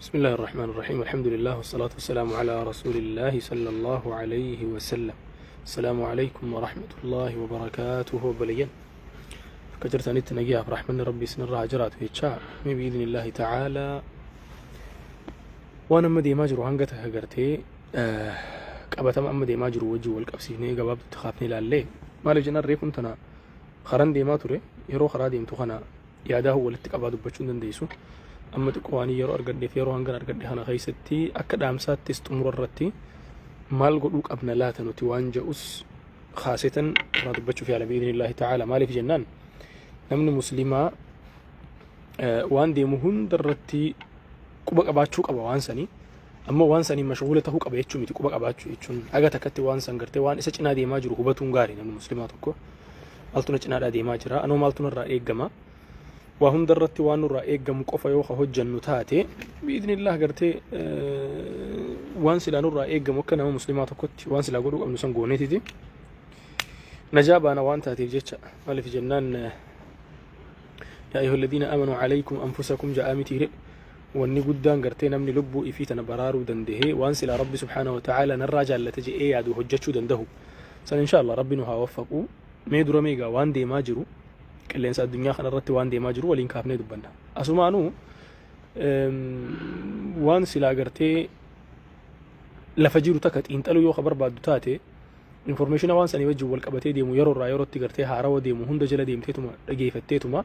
بسم الله الرحمن الرحيم، الحمد لله والصلاة والسلام على رسول الله صلى الله عليه وسلم. السلام عليكم ورحمة الله وبركاته. Obboleeyyan, akka jirtanitti nagayaaf rahmanni Rabbi isinirraa haa jiraatu jechaa, mee بإذن الله تعالى waan amma deemaa jiru hanga takka gartee qabatama amma deemaa jiru wajjin wal qabsiifnee gabaabdutti kaafnee ilaallee. Maaliif jennaan, reefuun tana karaan deemaa ture. Yeroo karaa deemtu kana yaadaa walitti qabaa dubbachuu hin dandeessu. Amma xiqqoo waan yeroo argadheef, yeroo hangan argadhe kana keessatti akka dhaamsaattis xumura irratti maal godhuu qabna laata nuti waan jedhus kaasetan irraa dubbachuuf yaala بإذن الله تعالى. Maaliif jennaan, namni Muslimaa waan deemu hunda irratti quba qabaachuu qaba. Waan sanii ammoo waan sanii mashguula tahuu qaba jechuu miti. Quba qabaachuu jechuun haga takkatti waan san gartee waan isa cinaa deemaa jiru hubatuun gaarii. Namni Muslimaa tokko maaltu na cinaadhaa deemaa jira, anoo maaltu narraa eeggama, waa hunda irratti waan nurraa eeggamu qofa yoo ka hojjannu taate, بإذن الله gartee waan silaa nurraa eeggamu, akka nama Muslimaa tokkotti waan silaa godhuu qabnu san gooneetiti najaa baana waan taateef jecha. Maaliif jennaan, يا أيها الذين آمنوا عليكم أنفسكم ja'a mitiire? Wanni guddaan gartee namni lubbuu ifii tana baraaruu dandahee waan silaa Rabbi سبحانه وتعالى narraa jaallate je'ee yaadu hojjechuu dandahu san إن شاء الله Rabbi nu haa waffaqu. Mee dura meegaa waan deemaa jiru, qilleensa addunyaa kanarratti waan deemaa jiru waliin kaafnee dubbanna. Asumaanuu waan silaa gartee lafa jiru takka xiinxaluu yoo ka barbaaddu taate, information waan sanii wajjin wal qabatee deemu, yeroo irraa yerootti gartee haarawa deemu hunda jala deemteetuma dhageeffatteetuma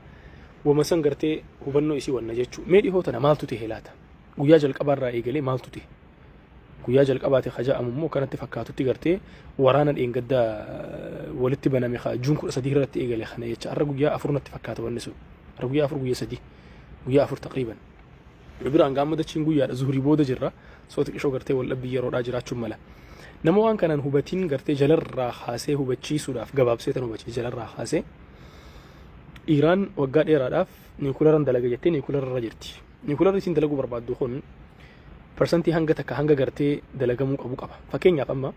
wama san gartee hubannoo isii wanna jechuu. Mee dhihoo tana maaltu ta'e laata? Guyyaa jalqabaarraa eegalee maaltu ta'e? Guyyaa jalqabaate kaja'amu immoo kanatti fakkaatutti gartee waraana dheengaddaa walitti baname June 13 irratti eegale kana jecha. Har'a guyyaa 4 natti fakkaata wanni sun. Har'a guyyaa 4, guyyaa 3, guyyaa 4 تقريبا. Biraan gaama dachiin guyyaadha, zuhurii booda jirra. Soo xiqqishoo gartee wal dhabbii yeroodhaa jiraachuun mala. Nama waan kanaan hubatiin gartee jalarraa kaasee hubachiisuudhaaf gabaabsee tan hubachiise. Jalarraa kaasee Iiraan waggaa dheeraadhaaf niikularan dalaga jettee niikularra jirti. Niikularri isiin dalaguu barbaaddu kun parsantii hanga takka hanga gartee dalagamuu qabu qaba. Fakkeenyaaf, amma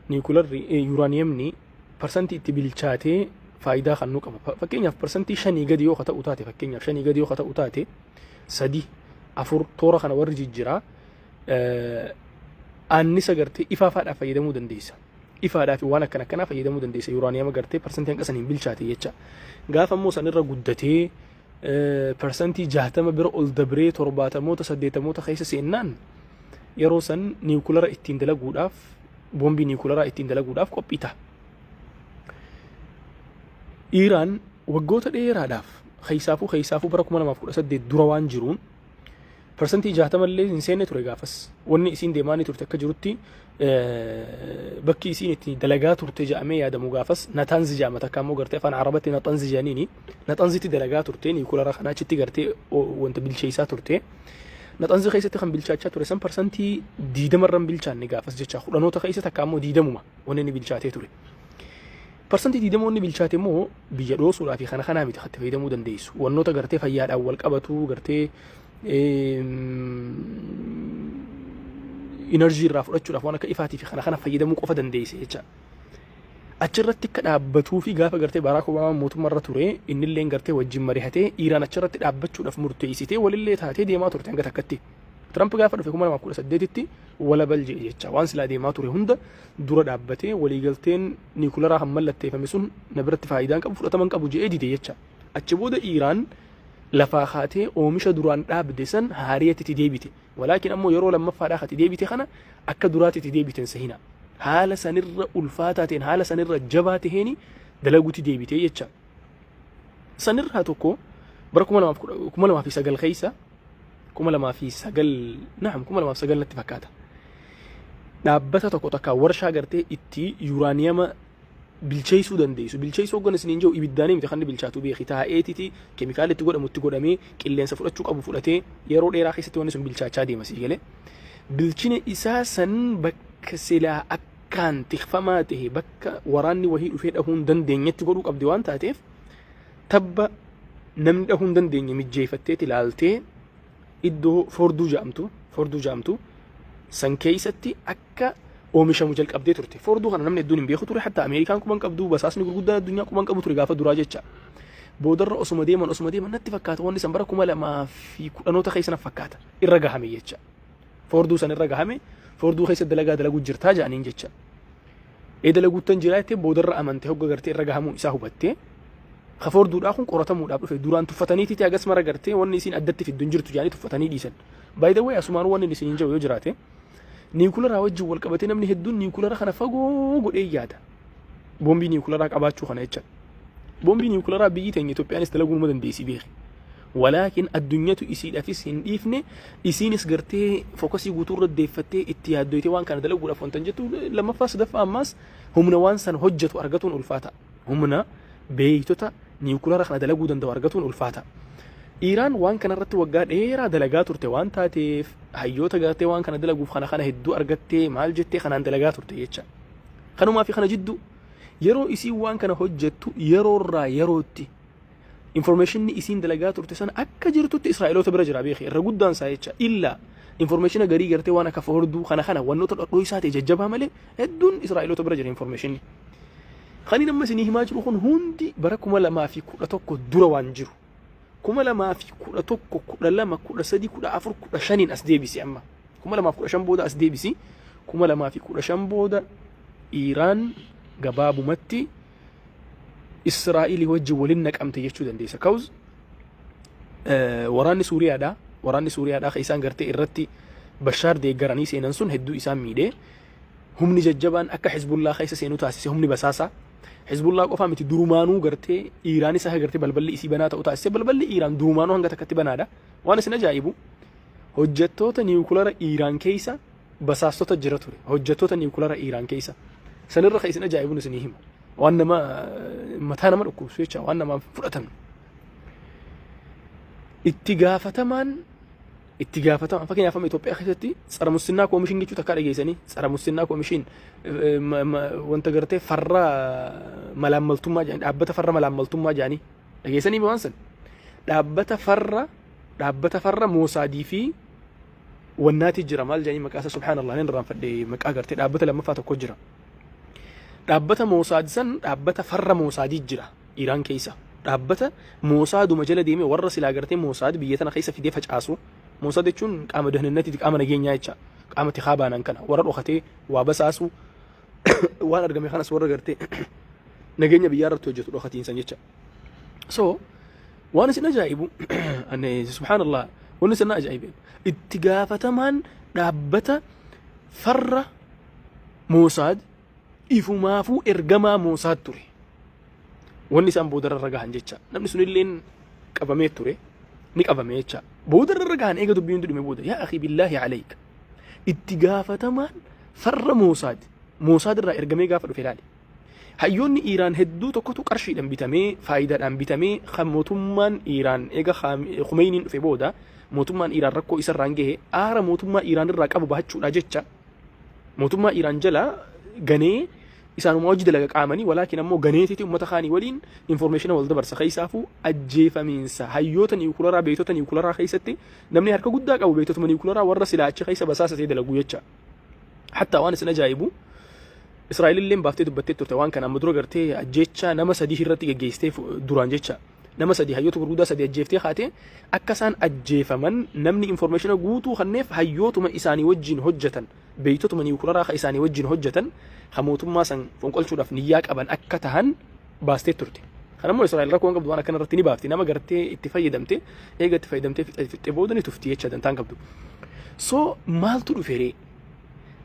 niikularri yuuraaniyemni parsantii itti bilchaatee faayidaa kan nu qaba. Fakkeenyaaf, 5% gadi yoo ta'u taate, fakkeenyaaf 5 gadi yoo ta'u taate, sadi, afur, toora kana warri jijjiraa annisa gartee ifaafaadhaaf fayyadamuu dandeessa. Ifaadhaa fi waan akkana akkanaa fayyadamuu dandeessa yuuraaniyama gartee parsantii hanqa saniin bilchaate jecha. Gaafa immoo sanirra guddatee 60% bira ol dabree 70moota 80moota keessa seennaan, yeroo san niikulara ittiin dalaguudhaaf, boombii niikularaa ittiin dalaguudhaaf qophii ta'a. Iiraan waggoota dheeraadhaaf, keessaafuu bara 2018 dura waan jiruun 60% illee hin seenne ture gaafas. Wanni isiin deemaa ni turte akka jirutti, bakki isiin itti dalagaa turte jedhamee yaadamu gaafas Nataanzi jedhama, takka ammoo gartee afaan Arabatti Naxanzi jedhaniini. Naxanzitti dalagaa turte niikulara kana, achitti gartee wanta bilcheessaa turte. Naxanzi keessatti kan bilchaachaa ture san 20% irra hin bilchaanne gaafas jecha, kudhanoota keessa takka ammoo 20ma wanni inni bilchaatee ture. 20% wanni bilchaate immoo biyya dhoosuudhaa fi kana kanaa miti itti fayyadamuu dandeessu. Wannoota gartee fayyaadhaan wal qabatu, gartee energy irraa fudhachuudhaaf, waan akka ifaatii fi kana kana fayyadamuu qofa dandeesse jecha. Achirratti akka dhaabbatuu fi gaafa gartee Baraak Obaamaan mootummaa irra ture, innillee gartee wajjin mari'atee Iiraan achirratti dhaabbachuudhaaf murteessitee walillee taatee deemaa turte hanga takkatti. Tiraamp gaafa dhufe 2018tti wala balje'e jecha. Waan silaa deemaa ture hunda dura dhaabbatee, waliigalteen niikularaa kan mallatteeffame sun na biratti faayidaan qabu, fudhataman qabu je'ee dide jecha. Achi booda Iiraan lafaa kaatee oomisha duraan dhaabde san haariyatti itti deebite. ولكن ammoo yeroo lammaffaadhaa kati deebite kana akka duraatti itti deebiten sahina. Haala sanirra ulfaataa ta'een, haala sanirra jabaa ta'een dalaguutti deebite jecha. Sanirraa tokko bara 2009 keessa, 2009, نعم, 2009 natti fakkaata. Dhaabbata tokko takka warshaa gartee itti yuuraaniyama bilcheessuu dandeessu. Bilcheessuu hoggan isiniin jiru ibiddaanii miti kan inni bilchaatu, beeki. Taa'eetiti keemikaala itti godhamu itti godhamee, qilleensa fudhachuu qabu fudhatee, yeroo dheeraa keessatti wanni sun bilchaachaa deema sii galee. Bilchina isaa san bakka silaa akkaan tikfamaa ta'e, bakka waraanni wahii dhufee dhahuu hin dandeenyetti godhuu qabdi waan taateef, tabba namni dhahuu hin dandeenye mijjeeffatteeti ilaaltee iddoo Forduu jedhamtu san keessatti akka oomishamu jalqabdee turte. Forduu kana namni hedduun hin beeku ture, hatta Ameerikaan quban qabdu, basaasni gurguddaan addunyaa quban qabu ture gaafa duraa jecha. Boodarra osuma deeman osuma deeman, natti fakkaata wanni san bara 2010oota keessa na fakkaata, irra gahame jecha. Foorduu san irra gahame, Foorduu keessa dalagaa dalaguu jirtaa jedhaniin jecha. Ee, dalaguuttan jira jettee boodarra amante. Hogga gartee irra gahamuu isaa hubattee, ka Foorduudhaa kun qoratamuudhaaf dhufe. Duraan tuffataniitiiti, hagas mara gartee wanni isiin addatti fiddu hin jirtu jedhanii tuffatanii dhiisan. By the way, asumaan wanni inni isiniin jedhu yoo jiraate, niikularaa wajjin wal qabatee namni hedduun niikulara kana fagoo godhee yaada. Boombii niikularaa qabaachuu kana jecha. Boombii niikularaa biyyi teenya Itoophiyaanis dalaguu numa dandeessi, beeki. Walaakin addunyatu isiidhaafis hin dhiifne, isiinis gartee focus guutuu irra deeffattee itti yaaddoytee waan kana dalaguudhaaf wanta hin jettu. Lammaffaa, sadaffaa, ammaas humna waan san hojjetu argatuun ulfaata. Humna beektota niikulara kana dalaguu danda'u argatuun ulfaata. Iiraan waan kana irratti waggaa dheeraa dalagaa turte waan taateef, hayyoota gartee waan kana dalaguuf kana kana hedduu argattee, maal jettee kanaan dalagaa turte jecha. Kanumaa fi kana jidduu yeroo isiin waan kana hojjettu, yeroorraa yerootti informationni isiin dalagaa turte sana akka jirtutti Israa'eloota bira jira, beeki, irra guddaan isaa jecha. Illaa informationa garii gartee waan akka Foorduu kana kana wannoota dhodhoo isaa ta'e jajjabaa malee, hedduun Israa'eloota bira jira informationni. Kan inni amma isinii himaa jiru kun hundi bara 2011 dura waan jiru. 2011, 12, 13, 14, 15n as deebisi amma. 2015 booda as deebisi. 2015 booda Iiraan gabaabumatti Israa'ilii wajjin waliin naqamte jechuu dandeessa. Cause waraanni Suuriyaadhaa, waraanni Suuriyaadhaa kan isaan gartee irratti Bashaar deeggaranii seenan sun hedduu isaan miidhee, humni jajjabaan akka Hizbullaa keessa seenuu taasise, humni basaasaa. Hizbullaa qofaa miti, durumaanuu gartee Iiraanis akka gartee balballi isii banaa ta'u taasise. Balballi Iiraan durumaanuu hanga takkatti banaadha. Waan isin ajaa'ibu, hojjettoota niwukulara Iiraan keessa basaastota jira ture. Hojjettoota niwukulara Iiraan keessa. Sanirra kan isin ajaa'ibuun isinii hima. Waan nama mataa nama dhukkubsu jecha, waan namaaf fudhatamne. Itti gaafatamaan, fakkeenyaaf amma Itoophiyaa keessatti tsara mussinnaa koomishin jechuu takkaa dhageessanii, tsara mussinnaa koomishin, wanta gartee farra malaammaltummaa jedhanii, dhaabbata farra malaammaltummaa jedhanii dhageessanii, waan san dhaabbata farra Moosaadii fi wannaati jira, maal jedhanii maqaa isaa, subhaanallah, nan irraanfadhe maqaa gartee, dhaabbata lammaffaa tokko jira. Dhaabbata Moosaad san, dhaabbata farra Moosaadii jira Iraan keessa. Dhaabbata Moosaaduma jala deemee warra silaa gartee Moosaad biyya tana keessa fidee facaasu. Moosaad jechuun qaama dahninnatiiti, qaama nageenyaa jecha. Qaama tikaa baanan kana warra dhokatee waa basaasu, waan argame kanas warra gartee nageenya biyyaa irratti hojjetu dhokatiinsan jecha. So waan isin ajaa'ibu, subhaanallah, wanni isin ajaa'ibe, itti gaafatamaan dhaabbata farra Moosaad ifumaafuu ergamaa Moosaad ture. Wanni isaan boodarra irra gahan jecha. Namni sunilleen qabamee ture. Ni qabame jecha. Boodarra irra gahan, eega dubbiin hundi dhume booda. Yaa akhi, billaahi alayka. Itti gaafatamaan farra Moosaad. Moosaad irraa ergamee gaafa dhufe ilaali. Hayyoonni Iiraan hedduu tokkotu qarshiidhaan bitamee, faayidaadhaan bitamee, kan mootummaan Iiraan eega Khumeyniin dhufe booda mootummaan Iiraan rakkoo isarraan gahe, aara mootummaa Iiraan irraa qabu bahachuudha jecha mootummaa Iiraan jala ganee isaanuma hojii dalaga qaamanii, walaakin ammoo ganeetiiti uummata kaanii waliin informationa wal dabarsa. Keessaafuu ajjeefamiinsa hayyoota niwukularaa, beektota niwukularaa keessatti namni harka guddaa qabu beektotuma niwukularaa warra silaa achi keessa basaasatee dalagu jecha. Hatta waan isin ajaa'ibu, Israa'el illee baaftee dubbattee turte waan kana amma dura, gartee ajjeecha nama sadii irratti geggeessitee duraan jecha. Nama sadii, hayyoota gurguddaa sadii ajjeeftee kaatee, akka isaan ajjeefaman namni informationa guutuu kanneef hayyootuma isaanii wajjin hojjetan, beektotuma niwukularaa ka isaanii wajjin hojjetan, ka mootummaa san fonqolchuudhaaf niyyaa qaban akka tahan baastee turte. Kanammoo Israa'el rakkoo hin qabdu, waan akkana irratti ni baafti. Nama gartee itti fayyadamte, eega itti fayyadamtee fixxee booda ni tufti jecha, dantaan qabdu. So maaltu dhufe ree?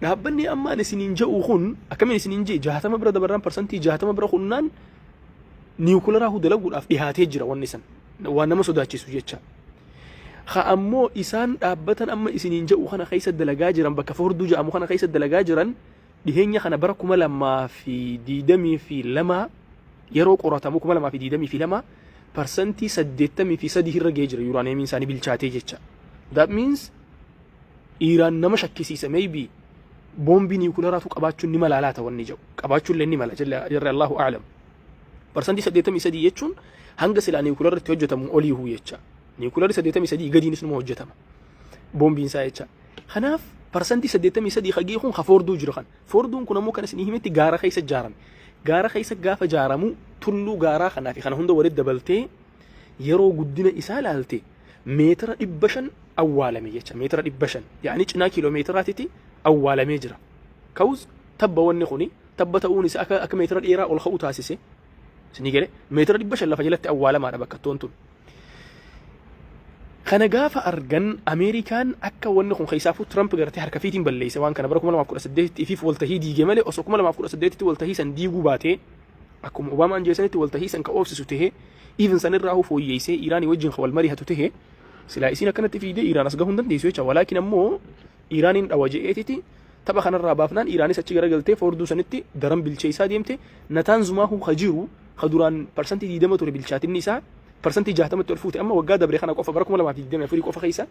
Dhaabbanni amma ani isiniin jedhu kun, akkamiin isiniin jee, 60 bira dabarraan, 60% bira kunnaan niwukularaa dalaguudhaaf dhihaatee jira wanni san. Waan nama sodaachisu jecha. Ha ammoo isaan dhaabbatan amma isiniin jedhu kana keessa dalagaa jiran, bakka Foorduu jedhamu kana keessa dalagaa jiran, dhiheenya kana bara 2022 yeroo qoratamu, 2022 83% irra gahee jira yuuraaniyeemiin isaanii bilchaatee jecha. That means Iiraan nama shakkisiisa, maybe boombii niwukularaatu qabaachuun ni mala laata wanni jedhu, qabaachuun illee ni mala jarri, Allahu a'lam. 83% jechuun hanga silaa niwukularri itti hojjetamu olii huu jecha. Niwukularri 83 gadiinis numa hojjetama. Boombiin isaa jecha. Kanaaf 83% hagee kun ka Foorduu jiru kan. Foorduun kun ammoo kan isin himetti gaara keessa ijaarame. Gaara keessa gaafa ijaaramu, tulluu gaaraa kanaa fi kana hunda walitti dabaltee Yeroo guddina isaa laalte meetira 500 awwaalame jecha. Meetira 500, yaani cinaa kiiloomeetiraatitti awwaalamee jira. Ka'us tabba, wanni kuni tabba ta'uun isaa akka meetira dheeraa ol ka'u taasise. Isinii galee? Meetira 500 lafa jalatti awwaalamaadha bakkattoon tun. Kana gaafa argan Ameerikaan akka wanni kun keessaafuu Trump gartee harka fiitiin balleesse waan kana bara 2018tti ifiif waltahii diige malee, osoo 2018tti waltahii san diiguu baatee, akkuma Obaamaan jeesanitti waltahii san ka oofsisu tahee, even sanirraa huu fooyyeessee Iraanii wajjin ka wal marihatu tahee, silaa isiin akkanatti fiidee Iraan as gahuu hin dandeessu jecha. Walaakin ammoo Iraaniin dhawa je'eetiti tapha kanarraa baafnaan, Iraanis achi garagaltee Foorduu sanitti daran bilcheessaa deemte. Nataanzumaahuu ka jiru ka duraan 20% ture bilchaatinni isaa, 60%tti ol fuute. Amma waggaa dabre kana qofa, bara 2024 qofa keessa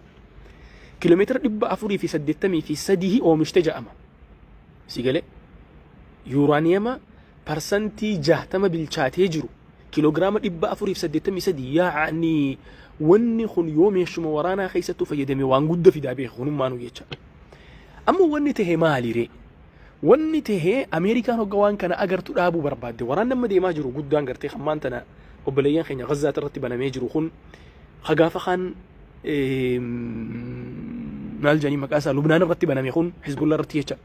kiiloomeetira 483 oomishte ja'ama. Si galee? Yuuraaniyama 60% bilchaatee jiru kiiloogiraama 483. Yaa'ni wanni kun yoo meeshuma waraanaa keessattuu fayyadame waan guddaa fidaa beeku kunummaanuu jecha. Amma wanni tahe maaliree? Wanni tahe Ameerikaan hogga waan kana agartu dhaabuu barbaadde. Waraan nama deemaa jiru guddaan gartee hammaan tana obboleeyyan keenya Gazaat irratti banamee jiru kun, hagaafa kaan maal jedhanii maqaa isaa, Lubnaan irratti baname kun, Hizbullaa irratti jecha.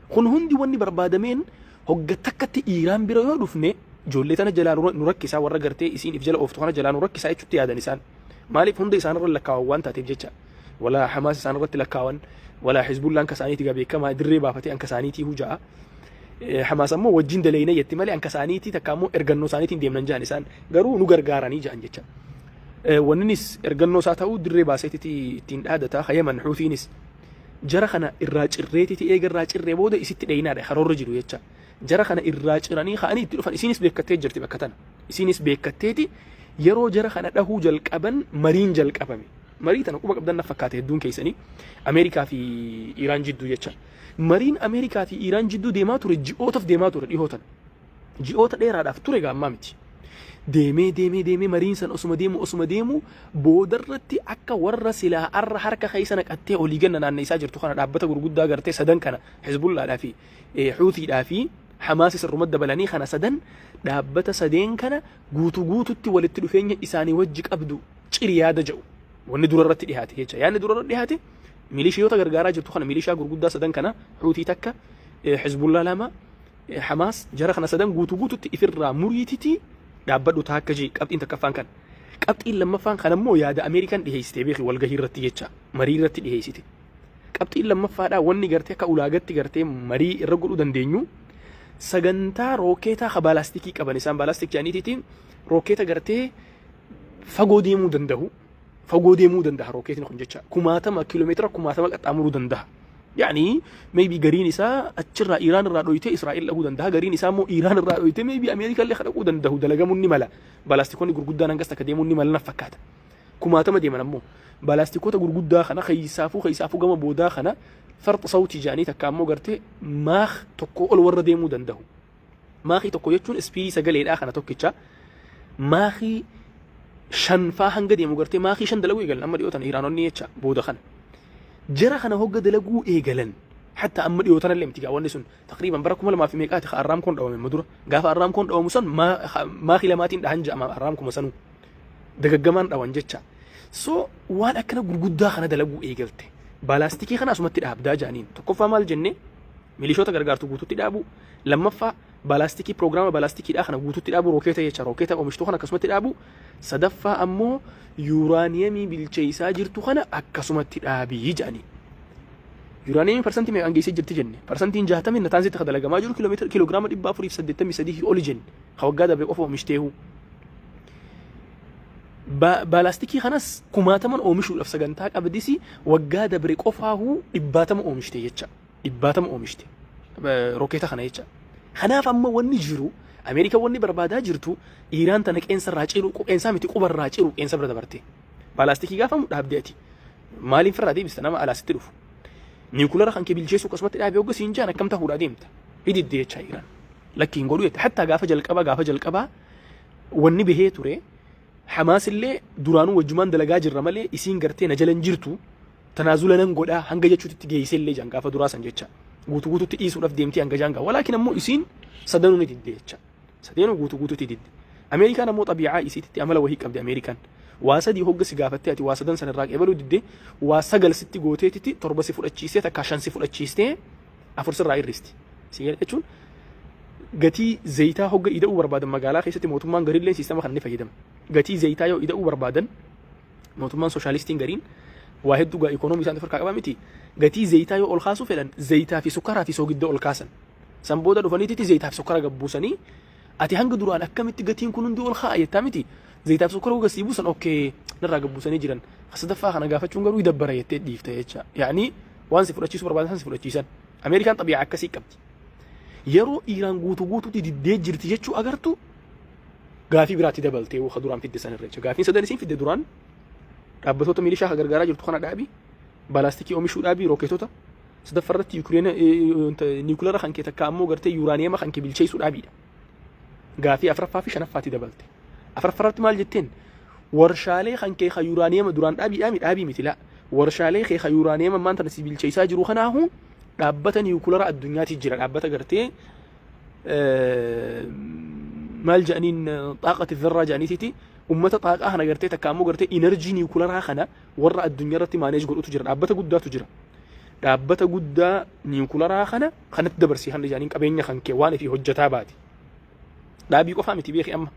Kun hundi wanni barbaadameen hogga takkatti Iiraan bira yoo dhufne ijoollee tana jalaa nu rakkisaa, warra gartee isiin if jala ooftu kana jalaa nu rakkisaa jechuutti yaadan isaan. Maaliif? Hunda isaan irra lakkaawan waan taateef jecha. Walaa Hamaas isaan irratti lakkaawan, walaa Hizbullaan ka isaaniiti gaa beekamaa dirree baafatee anka isaaniitii huja'a. Hamaas ammoo wajjin daleeyna jetti malee anka isaaniitii takka ammoo ergannoo isaaniitiin deemnan ja'an, isaan garuu nu gargaaranii ja'an jecha. Wanninis ergannoo isaa ta'uu dirree baaseetiti ittiin dhaadataa ka Yaman Huutiinis jara kana irraa cirreetiti, eega irraa cirree booda isitti dheeynaadha karoorra jiru jecha. Jara kana irraa ciranii ka'anii itti dhufan, isiinis beekattee jirti bakka tana. Isiinis beekatteeti yeroo jara kana dhahuu jalqaban mariin jalqabame. Marii tana quba qabdan na fakkaate hedduun keessanii, Ameerikaa fi Iiraan jidduu jecha. Mariin Ameerikaa fi Iiraan jidduu deemaa ture ji'ootaaf deemaa ture dhihoo tana. Ji'oota dheeraadhaaf ture gaammaa miti. Deemee deemee deemee mariin san osuma deemu osuma deemu boodarratti akka warra silaa arra harka keessa naqattee olii ganna naanneessaa jirtu kana, dhaabbata gurguddaa gartee sadan kana, Hizbullaadhaa fi Huutiidhaa fi Hamaas sirruma dabalanii kana sadan, dhaabbata sadeen kana guutuu guututti walitti dhufeenya isaanii wajji qabdu ciri yaada jedhu wanni dura irratti dhiyaate jecha. Yaadni dura irratti dhiyaate milishiyoota gargaaraa jirtu kana, milishaa gurguddaa sadan kana, Huutii takka, Hizbullaa lama, Hamaas, jara kana sadan guutuu guututti ifirraa muriititi dhaabbadhu taakka jee qabxiin takkaffaan kana. Qabxiin lammaffaan kana immoo yaada Ameerikaan dhiheessite beeki walgahii irratti jecha, marii irratti dhiheessite. Qabxiin lammaffaadhaa wanni gartee akka ulaagatti gartee marii irra godhuu dandeenyu sagantaa rookeetaa ka baalaastikii qaban, isaan ballistic jedhaniitiitiin rookeeta gartee fagoo deemuu danda'u. Fagoo deemuu danda'a rookeetni kun jecha, kumaatama kiiloomeetira kumaatama qaxxaamuruu danda'a. Yaani maybe gariin isaa achirraa Iiraan irraa dhoyitee Israa'el dhaquu danda'a. Gariin isaa immoo Iiraan irraa dhoyitee maybe Ameerikaa illee dhaquu danda'u dalagamuun ni mala. Balaastikoonni gurguddaan hangas takka deemuun ni mala na fakkaata. Kumaatama deeman ammoo balaastikoota gurguddaa kana keessaafuu gama boodaa kana farxa sawtii jedhanii takka ammoo gartee Mach 1 ol warra deemuu danda'u. Maakii 1 jechuun speedii sagaleedhaa kana tokkicha. Maakii 5 faa hanga deemu gartee Maakii 5 dalaguu eegalan amma dhiyootan Iraanonni jecha booda kana. Jara kana hogga dalaguu eegalan, hatta amma dhiyootan illee miti gaa, wanni sun taqriiban bara 2000 fi meeqaati ka Arraamkoon dhawame amma dura. Gaafa Arraamkoon dhawamu san Maakii 2tiin dhahan jedhama, Arraamkuma sanuu. Dagaggamaan dhawan jecha. So waan akkana gurguddaa kana dalaguu eegalte. Baalaastikii kana asumatti dhaabdaa jedhaniin. Tokkoffaa maal jennee? Milishoota gargaartu guututti dhaabu. Lammaffaa baalaastikii, piroogiraama baalastikiidhaa kana guututti dhaabu, rookeeta jecha, rookeeta oomishtuu kana akkasumatti dhaabu. Sadaffaa ammoo yuuraaniyemii bilcheessaa jirtu kana akkasumatti dhaabii jedhanii. Yuuraaniyemii parsantii meeqaan geessee jirti jenne? 60% Nataanzitti kan dalagamaa jiru kiiloomeetira kiiloogiraama 483 oli jenne. Ka waggaa dabre qofa oomishteehu. Baalaastikii kanas kumaataman oomishuudhaaf sagantaa qabdisi, waggaa dabre qofaahuu dhibbaatama oomishte jecha. Dhibbaatama oomishte. Rookeeta kana jecha. Kanaaf amma wanni jiru, Ameerikaan wanni barbaadaa jirtu Iiraan tana qeensa irraa ciru, qeensaa miti, quba irraa ciru, qeensa bira dabarte. Baalaastikii gaafamu dhaabdee ati. Maaliin firraa deebista nama alaasitti dhufu? Niwukilara kan kee bilcheessu akkasumatti dhaabee hogga siin jaan akkam ta'uudhaa deemta? Hididde jecha Iiraan. Lakki, hin godhu jette. Hattaa gaafa jalqabaa wanni bahee ture, Hamaas illee duraanuu wajjumaan dalagaa jirra malee isiin gartee na jala hin jirtu, tanaazula nan godhaa hanga jechuutti geessee illee jaan gaafa duraa san jecha. Guutuu guututti dhiisuudhaaf deemtee hanga jaan gaa. Walaakin ammoo isiin sadanuu ni didde jecha. Sadeenuu guutuu guututti didde. Ameerikaan ammoo xabiicaa isiititti amala wahii qabdi Ameerikaan. Waa sadii hogga si gaafattee ati waa sadan san irraa qeebaluu didde waa sagal sitti gooteetiti torba si fudhachiistee takkaa shan si fudhachiistee afur sirraa irristi. Si gale jechuun gatii zayitaa hogga ida'uu barbaadan magaalaa keessatti mootummaan gariilleen siistama kana ni fayyadama. Gatii zayitaa yoo ida'uu barbaadan mootummaan sooshaalistiin gariin waa hedduu gaa ikoonoomii isaan harkaa qaba miti. Gatii zayitaa yoo ol kaasuu fedhan zayitaa fi sukkaraa fi soogidda ol kaasan. San booda dhufaniititi zayitaa fi sukkara gabbuusanii ati hanga duraan akkamitti gatiin kun hundi ol ka'a jettaa miti. Zayitaa fi sukkara hogga sii buusan okkee narraa gabbuusanii jiran. Sadaffaa kana gaafachuun garuu dabbara jettee dhiifte jecha. Yaani waan si fudhachiisuu barbaadan san si fudhachiisan. Ameerikaan xabii'a akkasii qabdi. Yeroo Iiraan guutuu guutuutti diddee jirti jechuu agartu gaafii biraatti dabaltee ka duraan fidde san irra jecha. Gaafiin sadan isiin fidde duraan dhaabbatoota milishaa ka gargaaraa jirtu kana dhaabi, baalaastikii oomishuu dhaabi, rookeetota sadaffaa irratti Yukireena niwukilara kan kee takka ammoo gartee yuuraaniyeema kan kee bilcheessuu dhaabiidha. Gaafii afraffaa fi shanaffaatti dabalte. Afraffaa irratti maal jetteen? Warshaalee kan kee ka yuuraaniyeema duraan dhaabii dhaabi dhaabii miti laa. Warshaalee kee ka yuuraaniyeema ammaan tana si bilcheessaa jiru kanaahu dhaabbata niwukilara addunyaati jira. Dhaabbata gartee maal jedhaniin xaaqati zarraa jedhaniititi ummata xaaqaa kana gartee takka ammoo gartee inerjii niwukularaa kana warra addunyaa irratti maaneej godhutu jira. Dhaabbata guddaatu jira. Dhaabbata guddaa niwukularaa kana kanatti dabarsii kan jedhaniin qabeenya kan kee waan ifii hojjetaa baate. Dhaabii qofaa miti beeki amma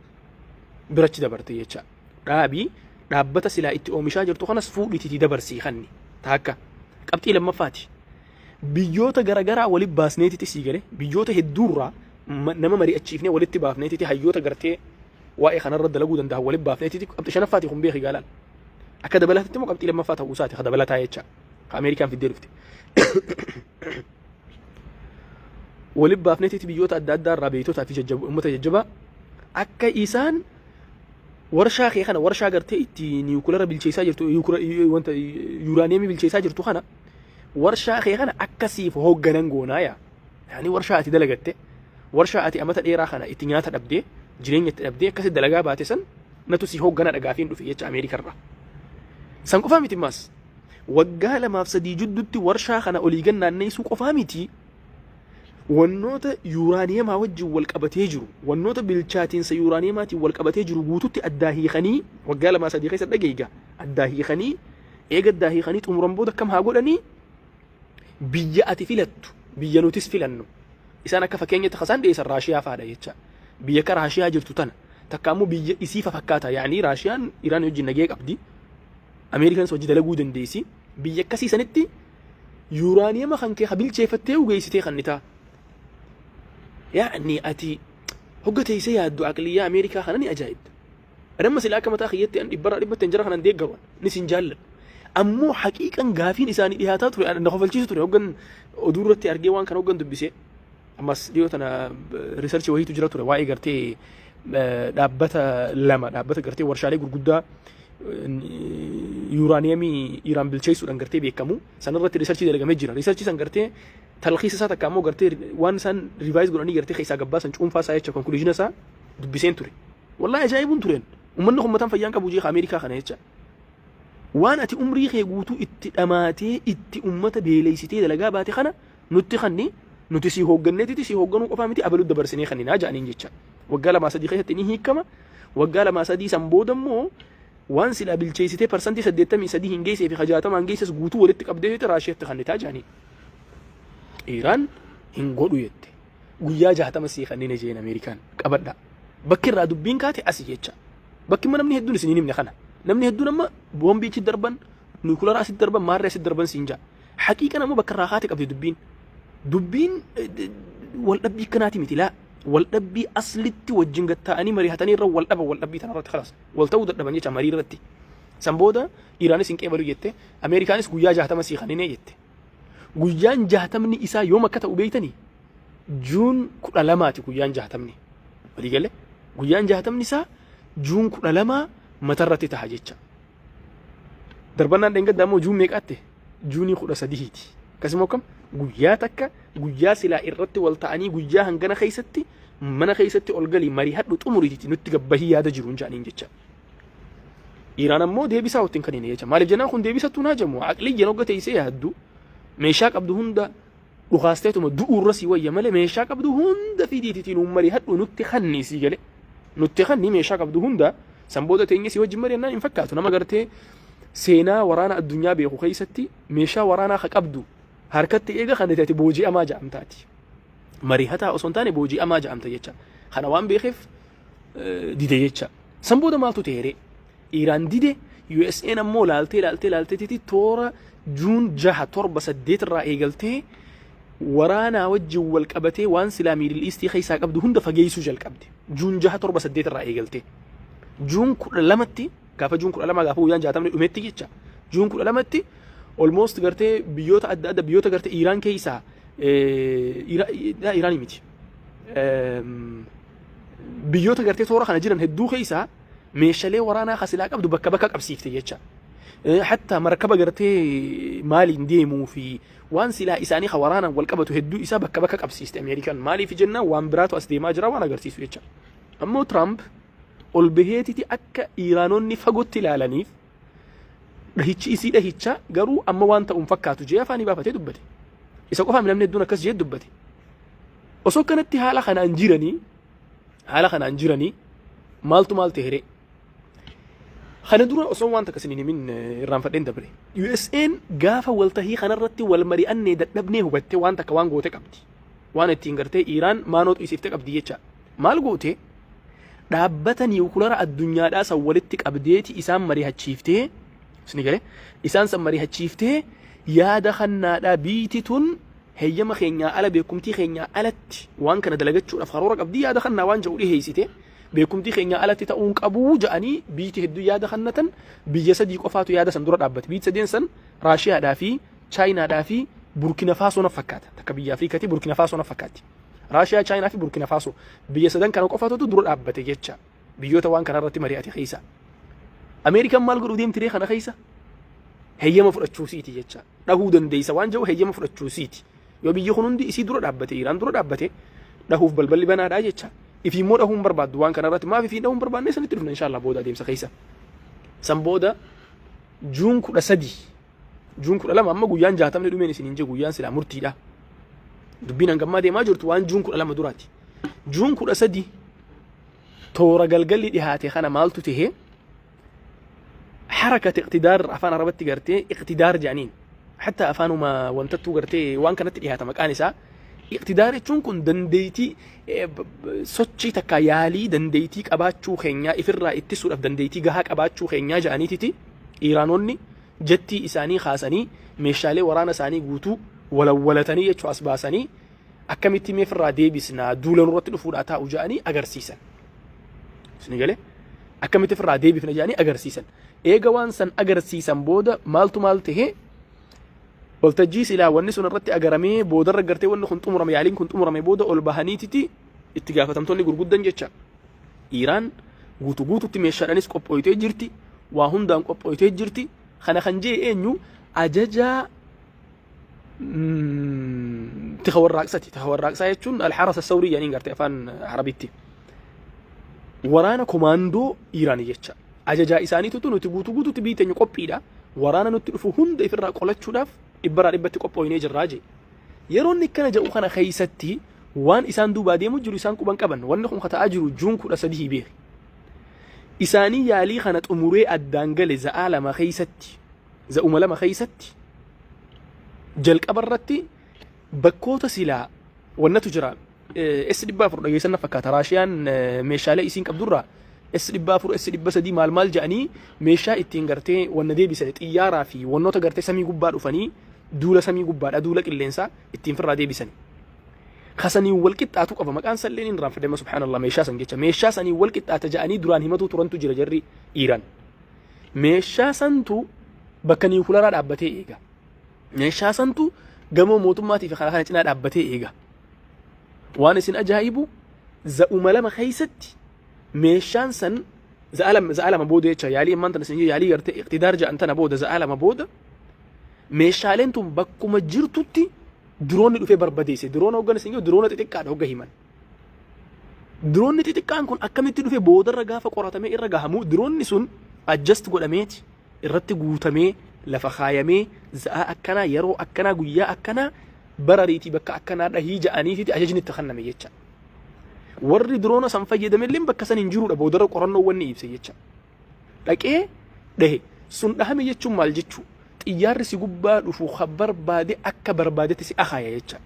birachi dabarte jecha. Dhaabii dhaabbata silaa itti oomishaa jirtu kanas fuudhitiitii dabarsii kanni taakka. Qabxii lammaffaati. Biyyoota garagaraa walitti baasneetiti sii gale biyyoota hedduurraa nama mari'achiifnee walitti baafneetiti hayyoota gartee waa'ee kanarra dalaguu danda'an walitti baafneetiti qabxii shanaffaati kun beeki gaalaan. Akka dabalataatti immoo qabxii lammaffaa ta'uu isaati ka dabalataa jecha. Ka Ameerikaan fiddee dhufte. Walitti baafneetiti biyyoota adda addaa irraa beektotaa fi uummata jajjabaa akka isaan warshaa kee kana warshaa gartee itti niwukulara bilcheessaa jirtu wanta yuuraaniyeemii bilcheessaa jirtu kana warshaa kee kana akka siif hoogganan goonaa yaa. Yaani warshaa ati dalagatte warshaa ati amata dheeraa kana itti nyaata dhabdee jireenya itti dhabdee akkasi dalagaa baate san natu si hooggana dhagaafiin dhufe jecha Ameerikarraa. San qofaa miti maas waggaa lamaaf sadii jidduutti warshaa kana olii gad naanneessuu qofaa miti wannoota yuuraaniyemaa wajjin wal qabatee jiru wannoota bilchaatiinsa yuuraaniyemaatiin wal qabatee jiru guututti addaa hiikanii waggaa lamaa sadii keessa dhageeyga addaa hiikanii eega addaa hiikanii xumuran booda akkam haa godhanii biyya ati filattu biyya nutis filannu isaan akka fakkeenyatti kasaan dhiyeessan Raashiyaa fa'aadha jecha biyya akka Raashiyaa jirtu tana takka ammoo biyya isii fakkaata yaani Raashiyaan Iraan wajjin nagee qabdi Ameerikaanis hojii dalaguu dandeessi biyya akkasii sanitti yuuraaniyama kan kee bilcheeffattee geessitee kan nitaa yaani ati hogga teessee yaaddu aqliyyaa Ameerikaa kana ni ajaa'ibda. Ani amma silaa akka mataa kiyyatti an dhibbarraa dhibbatti an jara kanan deeggaru ni sin jaalladhu. Ammoo haqiiqan gaafiin isaanii dhihaataa ture na kofalchiisu ture hoggan oduu irratti argee waan kana hoggan dubbisee. Ammas dhiyoo tana riisarchii wayiitu jira ture waa'ee gartee dhaabbata lama dhaabbata gartee warshaalee gurguddaa yuuraaniyemii Iraan bilcheessuudhaan gartee beekamu sanarratti riisarchii dalagamee jira. Riisarchii san gartee talkiisa isaa takka ammoo gartee waan isaan rivaayiz godhanii gartee keessaa gabbaasan cuunfaa isaa jecha konkuluuzina isaa dubbiseen ture. Wallahi ajaa'ibuun tureen. Uummanni kun mataan fayyaan qabu jeeqa Ameerikaa kana jecha. Waan ati umrii kee guutuu itti dhamaatee itti uummata beeleessitee dalagaa baate kana nutti kanni nuti sii hoogganneetiti sii hoogganuu qofaa miti abaluu dabarsinee kanninaa ja'aniin jecha. Waggaa lamaa sadii keessatti ni hiikama. Waggaa lamaa sadii san booda immoo waan silaa bilcheessitee 83% hin geessee fi 60 hin geesses guutuu walitti qabdee Raashiyaatti kannitaa ja'aniin. Iiraan hin godhu jette. Guyyaa 60 sii kanneen jeen Ameerikaan qabadha. Bakki irraa dubbiin kaate asi jecha. Bakki immoo namni hedduun isin hin himne kana. Namni hedduun amma boombii achi darban, nuukulara asitti darban, maarree asitti darban siin ja'a. Haqiiqan ammoo bakka irraa kaate qabdi dubbiin. Dubbiin wal dhabbii akkanaati miti laa. Wal dhabbii aslitti wajjin gatta'anii mari'atanii irra wal dhaban wal dhabbii tanarratti kalaas. Wal ta'uu dadhaban jecha marii irratti. San booda Iraanis hin qeebalu jette, Ameerikaanis guyyaa 60 sii kanninee jette. Guyyaan jaatamni isaa yoom akka ta'u beektanii? Juun 12ti guyyaan jaatamni. Walii galee guyyaan jaatamni isaa Juun 12 matarratti ta'a jecha. Darbannaan dheengaddaa immoo Juun meeqaatte? Juunii 13ti. Akkasuma akkam guyyaa takka guyyaa silaa irratti wal ta'anii guyyaa hangana keessatti mana keessatti ol galii marii hadhu xumuriiti nutti gabbahii yaada jiru hin jedhaniin jecha. Iraan ammoo deebisaa wattiin kan hin jecha. Maaliif jennaan kun deebisattuu naa jamu. Aqliyyan hogga teessee yaaddu meeshaa qabdu hunda dhukaasteetuma du'uurra sii wayya malee meeshaa qabdu hunda fidiitiitiin uummarii hadhu nutti kanni sii galee. Nutti kan ni meeshaa qabdu hunda san booda teenyee si wajjin mari'annaan hin fakkaatu. Nama gartee seenaa waraana addunyaa beeku keessatti meeshaa waraanaa ka qabdu harkatti eega kan ati booji'amaa ja'amtaati. Mari'ataa osoo hin taane booji'amaa ja'amta jecha. Kana waan beekeef dide jecha. San booda maaltu ta'e? Iiraan dide. USA'n ammoo laaltee laaltee laalteetiti toora June 6, 7, 8 irraa eegaltee waraanaa wajjin wal qabatee waan silaa Middle Eastii keessaa qabdu hunda fageessuu jalqabde. June 6, 7, 8 irraa eegaltee. June 12tti, gaafa June 12, gaafa guyyaan 60ni dhumetti jecha. June 12tti almost gartee biyyoota adda adda, biyyoota gartee Iiraan keessaa, Iiraanii miti. Biyyoota gartee toora kana jiran hedduu keessaa meeshaalee waraanaa kasilaa qabdu bakka bakka qabsiifte jecha. Hatta markaba gartee maaliin deemuu fi waan silaa isaanii ka waraanaan wal qabatu hedduu isaa bakka bakka qabsiiste Ameerikaan. Maaliif jennaan waan biraatu as deemaa jira waan agarsiisu jecha. Ammoo Tiraamp ol baheetiti akka Iiraanonni fagootti ilaalaniif dhahichi isii dhahicha garuu amma waan ta'uun fakkaatu jee afaanii baafatee dubbate. Isa qofaaf namni hedduun akkas jee dubbate. Osoo kanatti haala kanaan jiranii maaltu maal ta'e? Kana dura osoo waan takka isiniin himin irraanfadheen dabre. USA'n gaafa waltahii kanarratti wal mari'annee dadhabnee hubattee waan takka waan goote qabdi. Waan ittiin gartee Iiraan maanoo xiisiftee qabdi jecha. Maal goote? Dhaabbata niwukulara addunyaadhaa san walitti qabdeeti isaan mari'achiiftee, isni galee, isaan san mari'achiiftee yaada kannaadhaa biiti tun heeyyama keenyaa ala, beekumtii keenyaa alatti waan kana dalagachuudhaaf karoora qabdi, yaada kannaa waan jedhu dhiheessite. Beekumtii keenyaa alatti ta'uun qabuu jedhanii biyyi hedduu yaada kannatan. Biyya sadii qofaatu yaada san dura dhaabbate. Biyyi sadeen san Raashiyaadhaa fi Chaayinaadhaa fi Burkina Faasoo na fakkaata. Takka biyya Afrikaati, Burkina Faasoo na fakkaatti. Raashiyaa, Chaayinaa fi Burkina Faasoo, biyya sadan kana qofaatu dura dhaabbate jecha biyyoota waan kana irratti mari'ate keessa. Ameerikaan maal godhuu deemti kana keessa? Heeyyama fudhachuusiiti jecha. Dhahuu dandeessa waan jedhu heeyyama fudhachuusiiti. Yoo biyyi kun hundi isii dura dhaabbate, Iraan dura dhaabbate, dhahuuf balballi banaadhaa jecha. Ifii immoo dhahuu hin barbaaddu waan kana irratti. Maaf ifii dhahuu hin barbaanne? Sanitti dhufna inshallah booda adeemsa keessa. San booda June 13, June 12, amma guyyaan 60ni dhumeen isin hin jiru, guyyaan silaa murtiidha. Dubbiin hangammaa deemaa jirtu waan June 12 duraati. June 13 toora galgalli dhihaate kana maaltu tahee? Harakat iqtidaar, afaan Arabatti gartee iqtidaar jedhaniin, hatta afaanuma wantattuu gartee waan kanatti dhihaata maqaan isaa. Iqtidaar jechuun kun dandeeytii sochii takka yaalii dandeeytii qabaachuu keenyaa, ifirraa ittisuudhaaf dandeeytii gahaa qabaachuu keenyaa jedhaniititi Iiraanonni jettii isaanii kaasanii meeshaalee waraana isaanii guutuu walawwalatanii jechuu as baasanii akkamitti meefirraa deebisnaa, duula nurratti dhufuudhaa taa'u jedhanii agarsiisan. Isin galee? Akkamitti ofirraa deebifna jedhanii agarsiisan. Eega waan san agarsiisan booda maaltu maal tahee? Waltajjii silaa wanni sun irratti agaramee boodarra gartee wanni kun xumurame, yaaliin kun xumurame booda ol bahaniititi itti gaafatamtoonni gurguddan jecha. Iiraan guutuu guututti meeshaadhaanis qophooytee jirti, waa hundaan qophooytee jirti. Kana kan jee eenyu? Ajajaa tika warraaqsati. Tika warraaqsaa jechuun alxarasa sawrii jedhaniin gartee afaan Arabitti. Waraana komaandoo Iiraanii jecha. Ajajaa isaaniitutu nuti guutuu guututti biyyi teenya qophiidha. Waraana nutti dhufu hunda ifirraa qolachuudhaaf dhibbarraa dhibbatti qophooynee jirraa jee. Yeroo inni akkana jedhu kana keessatti waan isaan duubaa deemu jiru isaan quban qaban. Wanni kun ta'aa jiru June 13 beeki. Isaanii yaalii kana xumuree addaan gale za'aa 2 keessatti, za'uma 2 keessatti, jalqaba irratti bakkoota silaa wannatu jira. S 400 dhageessan na fakkaata. Raashiyaan meeshaalee isiin qabdurraa S 400, S 300 maal maal jedhanii meeshaa ittiin gartee wanna deebisan, xiyyaaraa fi wannoota gartee samii gubbaa dhufanii, duula samii gubbaadha, duula qilleensaa ittiin firraa deebisan. Kasaniin wal qixxaatu qaba, maqaan salleen hin raanfadhema, subhaanallah. Meeshaa san jecha meeshaa saniin wal qixxaata jedhanii duraan himatuu turantu jira jarri Iiraan. Meeshaa santu bakka niwukularaa dhaabbatee eega. Meeshaa santu gamoo mootummaatii fi karaa kana cinaa dhaabbatee eega. Waan isin ajaa'ibu za'uma 2 keessatti meeshaan san za'a 2 booda jecha, yaalii ammaan tana isin yaalii gartee iqtidaar jedhan tana booda, za'a 2 booda meeshaaleen tun bakkuma jirtutti diroonni dhufee barbadeesse. Diroona hoggan isin jiru diroona xixiqqaadha hogga himan. Diroonni xixiqqaan kun akkamitti dhufe? Boodarra gaafa qoratamee irra gahamu diroonni sun adjust godhameeti irratti guutamee lafa kaayamee za'aa akkanaa, yeroo akkanaa, guyyaa akkanaa barariitii bakka akkanaa dhahii ja'aniifiti ajajni itti kenname jecha. Warri diroona san fayyadamellee bakka san hin jirudha, boodarra qorannoo wanni ibse jecha. Dhaqee dhahe. Sun dhahame jechuun maal jechuu? Xiyyaarri si gubbaa dhufu kan barbaade akka barbaadetti si akaaya jecha.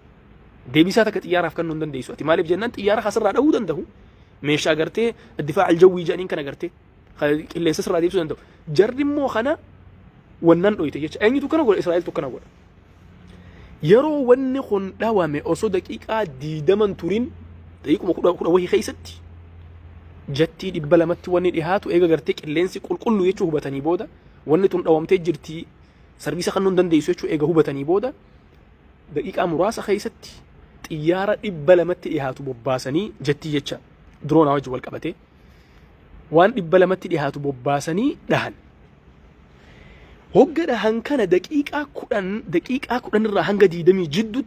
Deebisaa takka xiyyaaraaf kennuu hin dandeessu. Ati maaliif jennaan, xiyyaara kasirraa dhahuu danda'u. Meeshaa gartee difaa'a aljawwii jedhaniin kana gartee qilleensa sirraa deebisuu danda'u. Jarri immoo kana wannan dhoyte jecha. Eenyutu kana godha? Israa'eltu kana godha. Yeroo wanni kun dhawame osoo daqiiqaa 20 turin, daqiiquma 10 wahii keessatti, jettii 200tti wanni dhihaatu eega gartee qilleensi qulqulluu jechuu hubatanii booda, wanni tun dhawamtee jirti, sarviisa kennuu hin dandeessu jechuu eega hubatanii booda, daqiiqaa muraasa keessatti xiyyaara 200tti dhihaatu bobbaasanii, jettii jecha diroonaa wajjin wal qabatee waan 200tti dhihaatu bobbaasanii dhahan. Hogga dhahan kana daqiiqaa 10, daqiiqaa 10 irraa hanga 20 jidduutti